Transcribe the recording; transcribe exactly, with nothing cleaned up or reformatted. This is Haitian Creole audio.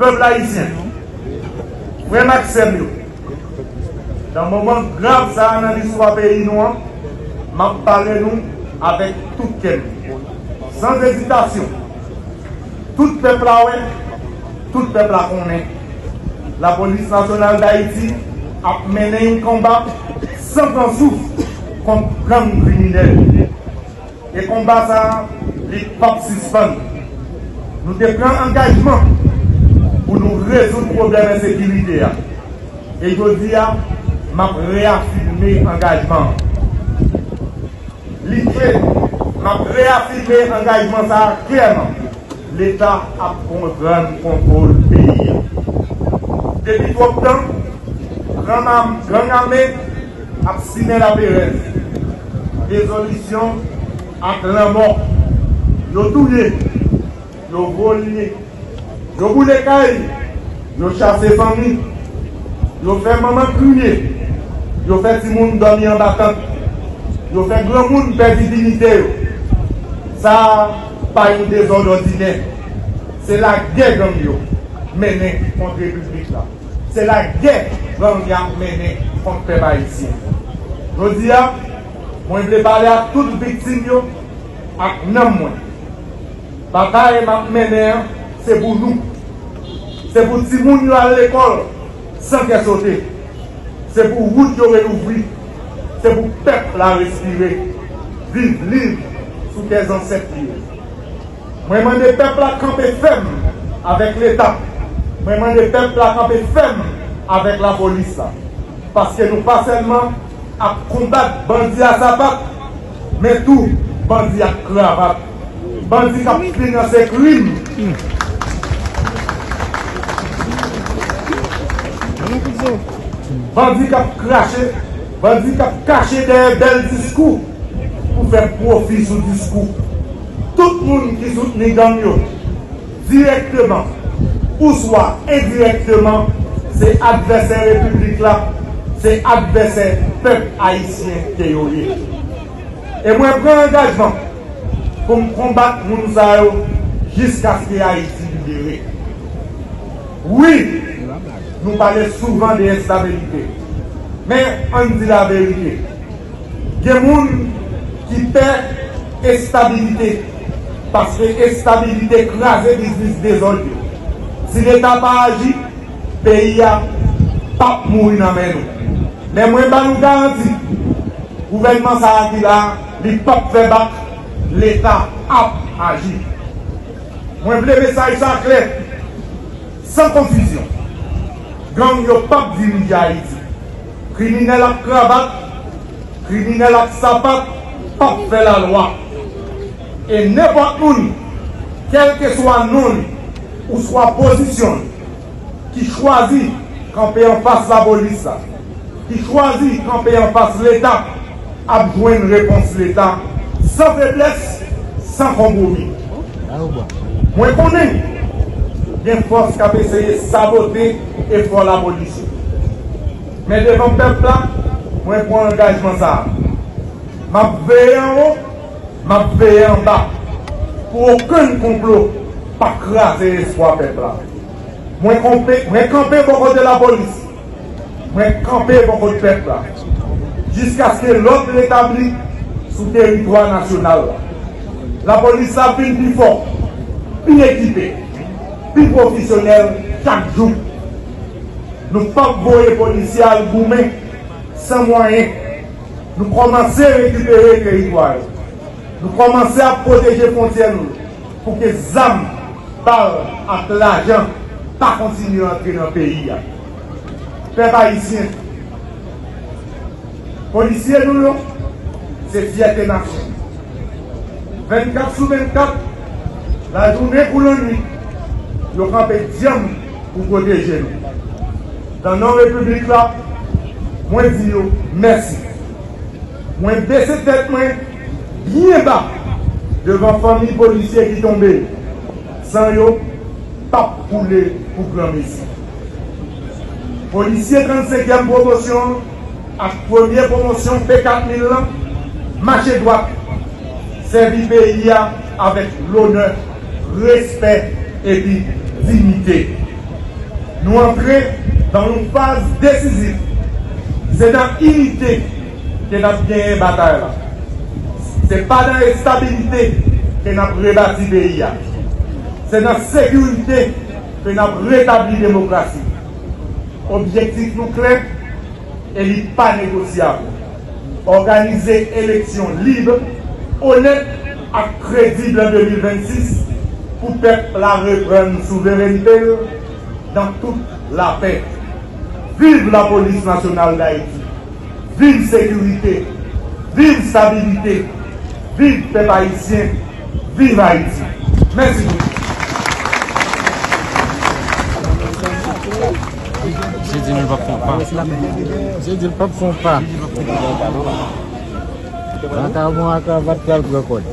Pèp ayisyen, frè m ak sè m yo, nan moman grav sa a nan listwa peyi nou an, m ap pale nou avèk tout kè m, san ezitasyon. Tout pèp la wè, tout pèp la konnen, Lapolis Nasyonal d Ayiti ap mennen yon konba san pran souf kont gang kriminèl. E konba sa a, li p ap sispann. Nou te pran angajman pou nou rezoud pwoblèm ensekirite a. E jodi a, m ap reyafime angajman an. Li kle, m ap reyafime angajman sa a klèman. Leta ap reprann kontwòl peyi a. Depi twòp tan, gang ame, gang ame ap simen laperèz, dezolisyon ak lanmò. Yo touye, yo vòlè, yo boule kay, yo chase fanmi, yo fè manman kriye, yo fè timoun dòmi anba tant, yo fè granmoun pèdi diyite yo. Sa a pa yon dezòd òdinè. Se lagè gang yo mennen kont repiblik la. Se lagè gang y ap mennen kont pèp ayisyen. Jodi a, mwen vle pale ak tout viktim yo ak nanm mwen. Batay m ap mennen an, se pou nou. Se pou timoun yo al lekòl san kè sote. Se pou wout yo relouvri. Se pou pèp la respire, viv lib sou tè zansèt li yo. Mwen mande pèp la kanpe fèm avèk Leta. Mwen mande pèp la kanpe fèm avèk lapolis la. Paske nou pa sèlman ap konbat bandi a sapat, men tou bandi ak kravat. Bandi k ap finanse krim. Bandi k ap krache, bandi k ap kache dèyè bèl diskou pou fè pwofi sou diskou. Tout moun ki soutni gang yo, dirèkteman ouswa endirèkteman, se advèsè repiblik la, se advèsè pèp ayisyen ke yo ye. E mwen pran angajman pou m konbat moun sa yo jiskaske Ayiti libere. Wi, nou pale souvan de estabilite, men ann di laverite. Gen moun ki pè estabilite, paske estabilite kraze biznis dezòd yo. Si Leta pa aji, peyi a p ap mouri nan men nou. Men mwen ba nou garanti, gouvènman sa a ki la, li p ap fè bak, Leta ap aji. Mwen vle mesaj sa klè, san konfizyon. Gang yo p ap dirije Ayiti. Kriminèl ak kravat, kriminèl ak sapat p ap fè lalwa. E nenpòt moun, kèlkeswa non l ouswa pozisyon l, ki chwazi kanpe anfas lapolis la, ki chwazi kanpe anfas Leta, ap jwenn repons Leta san feblès, san konpwomi. Mwen konnen gen fòs k ap eseye sabote efò lapolis yo. Men devan pèp la, mwen pran angajman sa a. M ap veye anwo, m ap veye anba, pou okenn konplo pa kraze espwa pèp la. Mwen konpe, mwen kanpe bò kote lapolis. Mwen kanpe bò kot pèp la, jiskaske lòd retabli sou teritwa nasyonal la. Lapolis la ap vin pi fò, pi ekipe, pi pwofesyonèl chak jou. Nou p ap voye polisye al goumen san mwayen. Nou kòmanse rekipere teritwa yo. Nou kòmanse ap pwoteje fwontyè nou pou ke zam, bal ak lajan pa kontinye antre nan peyi a. Pèp ayisyen, polisye nou yo, se fyète nasyon nou. Vennkat sou vennkat, lajounen kou lannwit, yo kanpe dyanm pou pwoteje nou. Nan non Repiblik la, mwen di yo mèsi. Mwen bese tèt mwen byen ba devan fanmi polisye ki tonbe. San yo p ap koule pou granmesi. Polisye trannsenkyèm pwomosyon ak premye pwomosyon P kat mil lan mache dwat, sèvi peyi a avèk lonè, respè epi diyite. Nou antre nan yon faz desizif. Se nan inite ke n ap genyen batay la. Se pa nan estabilite ke n ap rebati peyi a. Se nan sekirite ke n ap retabli demokrasi. Objektif nou klè e li pa negosyab. Òganize eleksyon lib, onèt ak kredib an de mil vennsis pou pèp la reprann souverènte l nan tout lapè. Viv Lapolis Nasyonal Dayiti! Viv sekirite! Viv stabilite! Viv pèp ayisyen! Viv Ayiti! Mèsi bokou. Misye di nou l p ap fè yon pa. Misye di l p ap fè yon pa. Vakabon a kravat pral pran kòd.